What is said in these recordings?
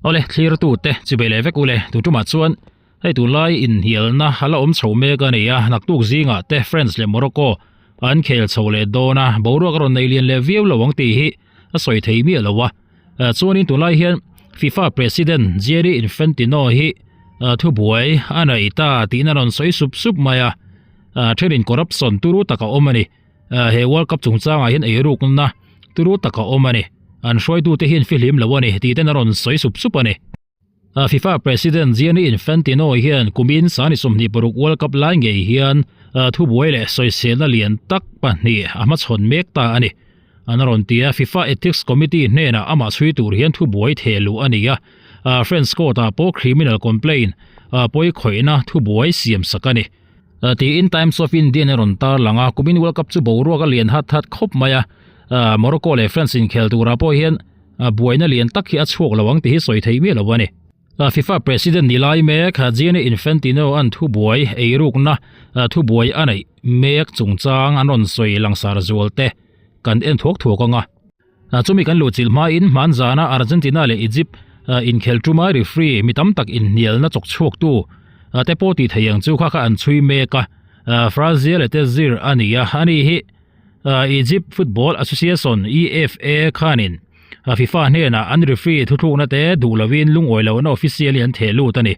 Awle, thlirtute chibei leh vek ule, tu tumah chuan hei tunlai inhnialna a la awm chho mek a ni a, naktuk zingah te France leh Morocco an khel chho leh dawn a, boruak a rawn nei lian leh viau lo ang tih hi a sawi thei miah lo a. Chuanin tunlai hian FIFA President Gianni Infantino hi thubuai a nei ta tiin a rawn sawi sup sup mai a, thenin corruption turu tak a awm a ni. He World Cup chungchangah hian eirukna turu tak a awm a ni. An hruaitute hian fihlim lo a ni tih ten a rawn sawi sup sup a ni. FIFA President Gianni Infantino hian kumin sani 26 World Cup lai ngei hian thubuai leh sawiselna lian tak pahnih a hmachhawn mek ta a ni. An rawn ti a, FIFA Ethics Committee hnenah amah chhui tur hian thubuai theh luh a ni a. French court-ah pawh criminal complaint pawikhawihna thubuai siamsak a ni. Tiin Times of India-in a rawn tar lang a, kumin World Cup chu boruak a lian hat hat khawp mai a, Morocco leh France inkhel turah pawh hian buaina lian tak hi a chhuak lo ang tih hi sawi theih miah lo a ni. FIFA President ni lai mek Gianni Infantino an thubuai eirukna thubuai a neih mek chungchang an rawn sawi langsar zual te kan en thuak thuak ang a. Chumi kan luhchilh hmain hmanzana Argentina leh Egypt inkhel tuma referee mi tam tak inhnialna chawk chhuaktu te pawh tih thei ang chu kha kha an chhui mek a. Frazia leh Tezir a ni a, ani hi Egypt Football Association, EFA, khanin FIFA hnenah an referee thuthlukna te duh lovin lungawi lohna officially an theh lut a ni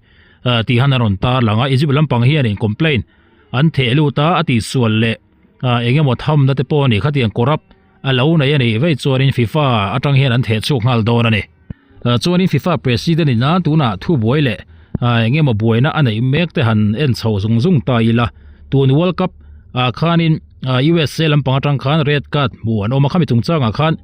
tih han a rawn tarlang a. Egypt lampang hianin complaint an theh lut a, a tihsual leh engemaw thamna te pawh a ni khatiang corrupt A lo nei a nih vei chuanin FIFA atang hian an theh chhuak nghal dawn a ni. Chuanin FIFA President in a tunah thubuai leh eng emaw buaina a neih mek te han en chho zung zung ta ila. Tun World Cup ah khanin USA lampang atang khan red card hmuh an awm a, khami chungchangah khan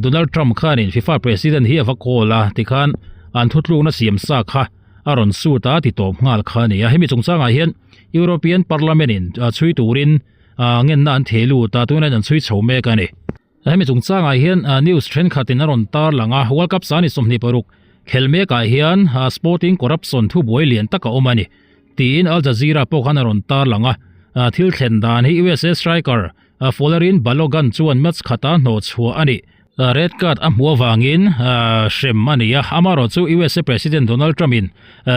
Donald Trump khanin FIFA President hi a va call a tikhan an thutlukna siam sa kha a rawn suit a ti tawp nghal kha a ni a. Hemi chungchangah hian European Parliament in chhui turin ngenna an theh lut a, tunah hian an chhui chho mek a ni. Hemi chungchangah hian news thenkhatin a rawn tar lang a, World Cup sani 26 khel mekah hian sporting corruption thubuai lian tak a awm a ni tiin Al Jazeera pawh khan a rawn tar lang a. Thil thlen dan hi USA striker Folarin Balogun chuan match khata hnawh chhuah a ni. Red card a hmuh avangin hrem a ni a, amaherawhchu chu USA President Donald Trump-in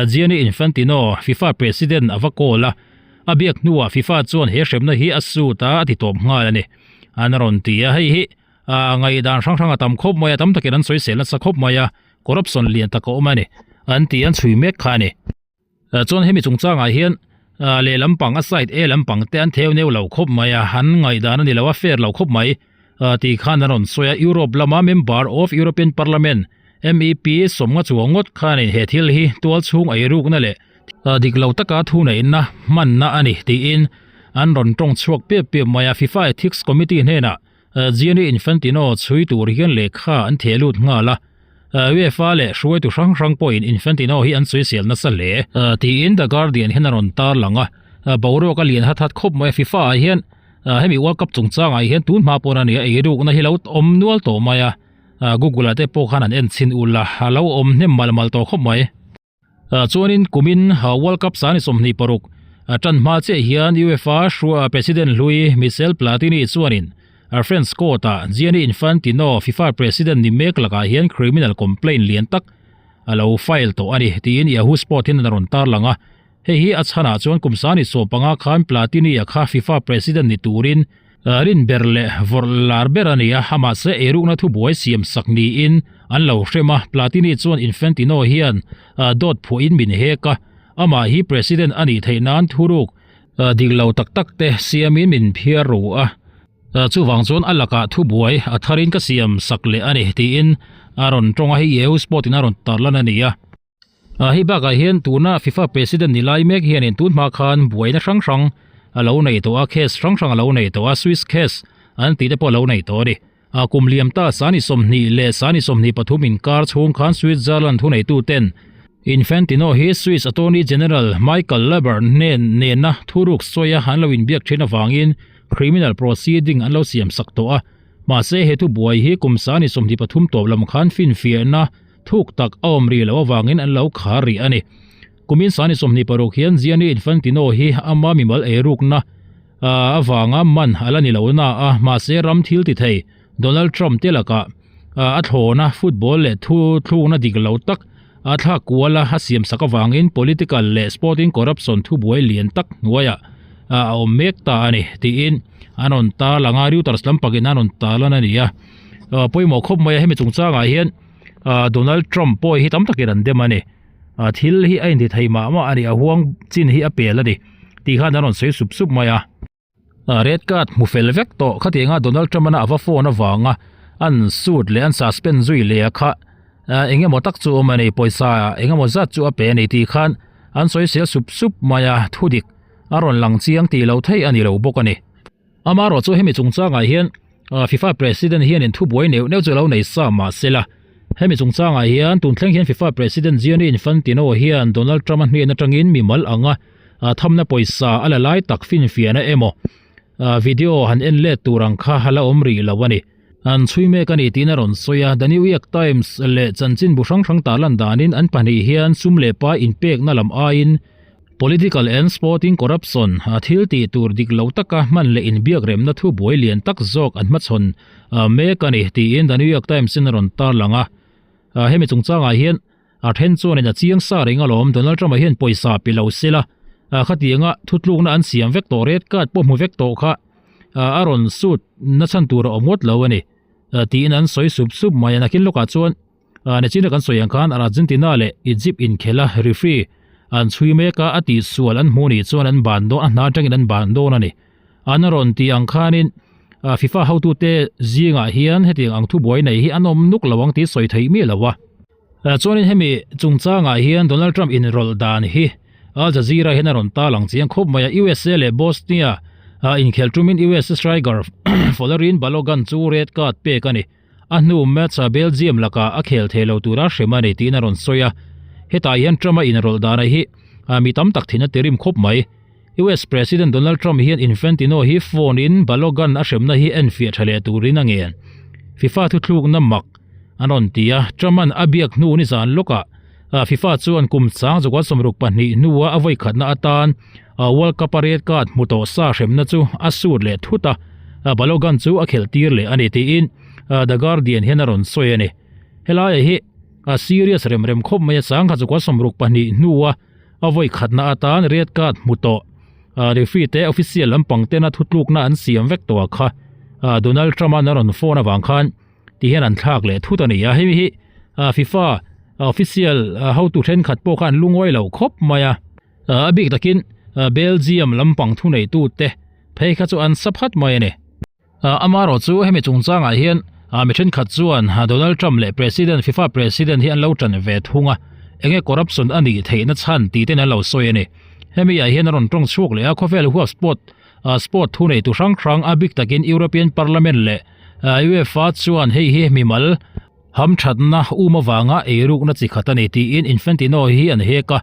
Gianni Infantino, FIFA President a va call a. A biak hnuah FIFA chuan he hremna hi a suit a, a ti tawp nghal a ni. An rawn ti a, hei hi ngaihdan hrang hrang a tam khawp mai a, tam takin an sawisel nasa khawp mai a, corruption lian tak a awm a ni, an ti an chhui mek kha a ni. Chuan hemi chungchangah hian lehlam pang a side A lampang te an theu neu lo khawp mai a, an ngaihdan a ni lo a, fair lo khawp mai tih khan an rawn sawi a, Europe lama member of European Parliament, MEP, sawmnga chuang ngawt khanin he thil hi tualchhung eirukna leh Dik lo taka thuneihna hmanna a ni tiin an rawn tawng chhuak piap piap mai a, FIFA Ethics Committee hnenah Gianni Infantino chhui tur hian lehkha an theh lut nghal a, UEFA leh hruaitu hrang hrang pawhin Infantino hi an sawisel nasa hle. Tiin The Guardian hian a rawn tarlang a, boruak a lian hat hat khawp mai a, FIFA ah hian hemi World Cup chungchangah hian tun hma pawn a nia eirukna hi lo awm nual tawh mai a, Google ah te pawh khan an en chhin ul a, a lo awm hnem malh malh tawh khawp mai. Chuanin kumin World Cup sani 26 tan hma chiah hian UEFA President hlui Michel Platini chuanin French court-ah Gianni Infantino FIFA President ni mek lakah hian criminal complaint lian tak a lo file tawh a ni tiin Yahoo Sport hian a rawn tarlang a. Hei hi a chhanah chuan kum sani 15 khan Platini-a kha FIFA President ni turin Rin ber leh vawrh lar ber a ni a, amahse eirukna thubuai siam sak niin an lo hrem a, Platini chuan Infantino hian dawt phuahin min hek a, amah hi President a nih theih nan thuruk dik lo tak tak te siamin min phiar ru a, chuvang chuan a lakah thubuai a tharin ka siam sak leh a ni tiin a rawn tawng a, hei Yahoo Sport in a rawn tarlan a ni a. Hei bakah hian tuna FIFA President ni lai mek hianin tun hma khan buaina hrang hrang a lo nei tawh a, case hrang hrang a lo nei tawh a, Swiss case an tih te pawh a lo nei tawh a ni. Kum liam ta sani 20 leh sani 23 inkar chhung khan Switzerland thuneituten Infantino hi Swiss Attorney General Michael Leber hnen nena thuruk sawia an lo inbiak thin avangin criminal proceeding an lo siam sak tawh a. Mahse he thubuai hi kum sani 23 tawp lam khan finfiahna Thuk tak a awm rih loh avangin an lo khar rih a ni. Kumin sani 26 hian Gianni Infantino hi ama mimal eirukna avanga man a la ni lo na a, mahse ram thil ti thei Donald Trump te lakah a thlawna football leh thu thlukna dik lo tak A thlak kual a, a siam sak avangin political leh sporting corruption thubuai lian tak hnuaiah a awm mek ta a ni tiin an rawn tarlang a, Reuters lampangin an rawn tarlan a ni a. Pawimawh khawp mai a, hemi chungchangah hian Donald Trump pawh hi tam takin an dem a ni. Thil hi a inti thei mah mah a ni, a huang chin hi a pel a ni tih khan an rawn sawi sup sup mai a. Red card hmu fel vek tawh khatianga Donald Trump ana ava phone avanga an suit leh an suspend zui leh a kha eng emaw tak chu awm a ni pawisa eng emaw zat chu a pe a ni tih khan an sawi sel sup sup mai a thudik a rawn lang chiang tih lo theih a ni lo bawk a ni. Amaherawh chu hemi chungchangah hian FIFA President hianin thubuai neuh neuh chu a lo nei sa mahsela hemi chungchangah hian tun thleng hian FIFA President Gianni Infantino hian Donald Trump-a hnen atangin mimal anga thamna pawisa a la lai tak finfiahna emaw video han en let tur ang kha a la awm rih lo a ni. An chhui mek a ni tiin a rawn sawi a, The New York Times leh chanchinbu hrang hrang tarlan danin an pahnih hian sum leh pai inpekna lam aiin Political and sporting corruption a thil tih tur dik lo taka hman leh inbiak remna thu buai lian tak zawk an hmachhawn mek a ni tiin The New York Times in a rawn tarlang a. Hemi chungchangah hian a then chuanin a chiang sa reng alawm Donald Trump-a hian pawisa pe lo sela khatianga thutlukna an siam vek tawh red card pawh hmu vek tawh kha a rawn suit na chhan tur a awm ngawt lo a ni tiin an sawi sup sup mai a. Nakin lawkah chuan Nichina kan sawi ang khan Argentina leh Egypt inkhela referee an chhui mek a, a tihsual an hmuh nih chuan an ban dawn, a hna atangin an ban dawn a ni. An rawn tih ang khanin FIFA hotute zingah hian hetiang ang thubuai nei hi an awm nuk lo ang tih sawi theih miah lo a. Chuanin hemi chungchangah hian Donald Trump inrawlh dan hi Al Jazeera hian a rawn tarlang chiang khawp mai a, USA leh Bosnia inkhel tumin US striker Folarin Balogun chu red card pek a ni. A hnu match-ah Belgium lakah a khel thei lo tura hrem a ni tiin a rawn sawi a, hetah hian Trump-a inrawlh dana hi mi tam tak thin a ti rim khawp mai. US President Donald Trump hian Infantino hi phone-in Balogun a hremna hi enfiah tha leh turin a ngen. FIFA thuthlukna mak an rawn ti a, Trump-a'n a biak hnu nizan lawkah FIFA chuan kum chang zakua 62 hnua a vawikhatna atan World Cup-a red card hmu tawh sa hremna chu a sut leh thut a, Balogun chu a khelh tir leh a ni tiin The Guardian hian a rawn sawi a ni. Helaiah hi a serious rem rem khawp mai a, changkhat zakua 62 hnua a vawikhatna atan red card hmu tawh referee te official lampang tena thutlukna an siam vek tawh a kha Donald Trump-a'n a rawn phone avang khan ti hian an thlak leh thut a ni a, hei hi FIFA official hotu thenkhat pawh kha an lungawi lo khawp mai a. A bik takin Belgium lampang thuneitute phei kha chu an sa phat mai a ni. Amaherawh chu hemi chungchangah hian mi thenkhat chuan Donald Trump leh President FIFA President hi an lo tan ve thung a, enge corruption a nih theihna chhan tih ten an lo sawi a ni. Hemi ah hian a rawn tawng chhuak leh a, khawvel huap sport sport thuneitu hrang hrang a bik takin European Parliament leh UEFA chuan hei hi mimal Hamthatna um avanga eirukna chi khat a ni tiin Infantino hi an hek a,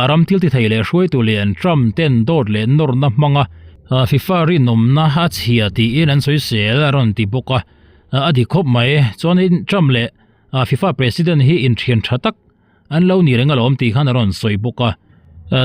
ram thil ti thei leh hruaitu lian Trump ten dawt leh nawrna hmanga FIFA rinawmna a chhia tiin an sawisel a rawn ti bawk a, a dik khawp mai. Chuanin Trump leh FIFA President hi inthian tha tak An lo ni reng alawm tih khan a rawn sawi bawk a.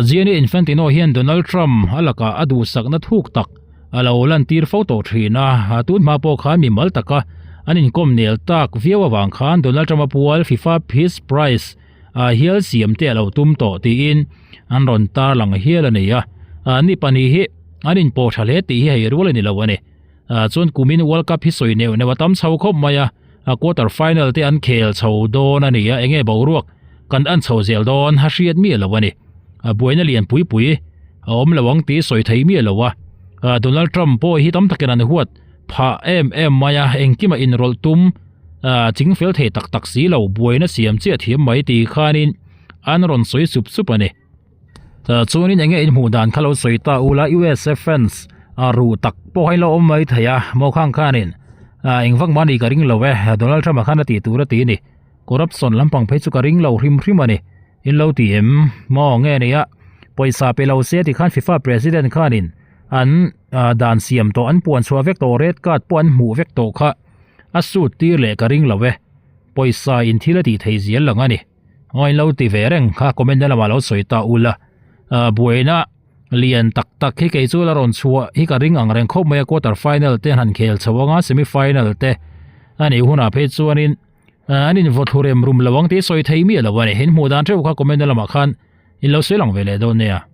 Gianni Infantino hian Donald Trump a lakah a duhsakna thuk tak a lo lantir fo tawh thin a, tun hma pawh khan mimal taka an inkawm nel tak viau avang khan Donald Trump a pual FIFA Peace Prize a hial siam te a lo tum tawh tiin an rawn tarlang hial a ni a. Ni pahnih hi an inpawh tha hle tih hi hei rual a ni lo a ni. Chuan kumin World Cup hi sawi neuh neuh a tam chho khawp mai a. A quarter final te an khel chho dawn a ni a, enge boruak kan an chho zel dawn a hriat miah lo a ni. A buaina lian pui pui a awm lo ang tih sawi thei miah lo a. Donald Trump pawh hi tam takin an huat phah em em mai a, engkima inrawlh tum ching fel thei tak tak si lo buaina siam chiah thiam mai tih khanin an rawn sawi sup sup a ni. Chuanin enge in hmuh dan kha lo sawi ta ula USA fans a ruh tak pawh hi lo awm mai thei a maw khang khanin eng vak mah ni ka ring lo e Donald Trump a khan a tih tur a ti ni corruption lampang phei chu ka ring lo hrim hrim a ni in lo ti em maw nge nia pawisa pe lo se ti khan FIFA president khanin an dan siam tawh an puan chhuah vek tawh red card pawh an hmuh vek tawh kha a suit tir leh ka ring lo e pawisa in thil a tih thei zel lang a ni. Ngawi lo ti ve reng kha comment na lamah lo sawi ta ula buaina lian tak tak hi kei chu la rawn chhuah hi ka ring ang reng khawp mai a quarter final te han khel chho anga semi final te a nih hunah phei chuanin An in vaw thlu rem rum lo ang tih sawi thei miah lo a ni. In hmuh dan theuh kha comment na lamah khan in lo sawi lang ve leh dawn nia.